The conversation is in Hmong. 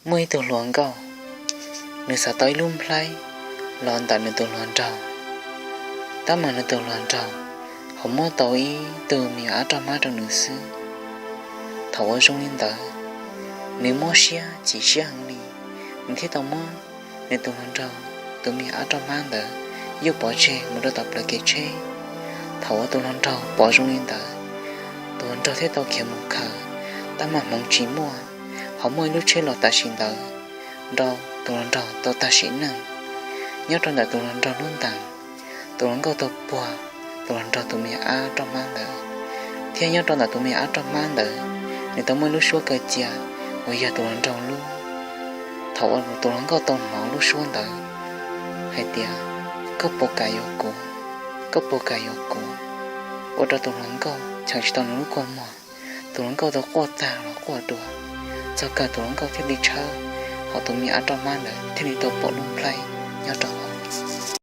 Muaj ib tug hluas nkauj, nws xav tau ib lub nplhaib los ntawm nws tus hluas nraug, tab mas nws tus hluas nraug ho muab tau ib tug me nyuam ab roj hmab rau nws xwb. Thaum uas zoo li ntawd, nws mob siab chim siab heev li, nws thiaj tau muab nws tus hluas nraug tus me nyuam ab roj hmab ntawd yuj pov tseg mus rau tom plawv kev tsheb. Thaum uas tus hluas nraug pom zoo li ntawd, tus hluas nraug thiaj tau khiav mus khaws, tab mas hmoov tsis muaj, ho muaj ib lub tsheb los tam sim ntawd nrog tus hluas nraug tau tag sim neej. Nyob rau ntawm tus hluas nraug lub ntees, tus hluas nkauj tau puag tus hluas nraug tus me nyuam ab roj hmab ntawd, thiab nyob rau ntawm tus me nyuam ab roj hmab ntawd, nws tau muaj ib lub suab kaw cia uas yog tus hluas nraug lub. Thaum uas tus hluas nkauj tau hnov lub suab ntawd hais tias, koj puas kam yuav kuv, koj puas kam yuav kuv, ua rau tus hluas nkauj cheem tsis tau nws lub kua muag. Tus hluas nkauj tau quaj tag los quaj dua, txog kawg tus hluas nkauj thiaj li tshawb, ho tus me nyuam ab roj hmab ntawd thiaj li tau pom lub nplhaib nyob rau hauv.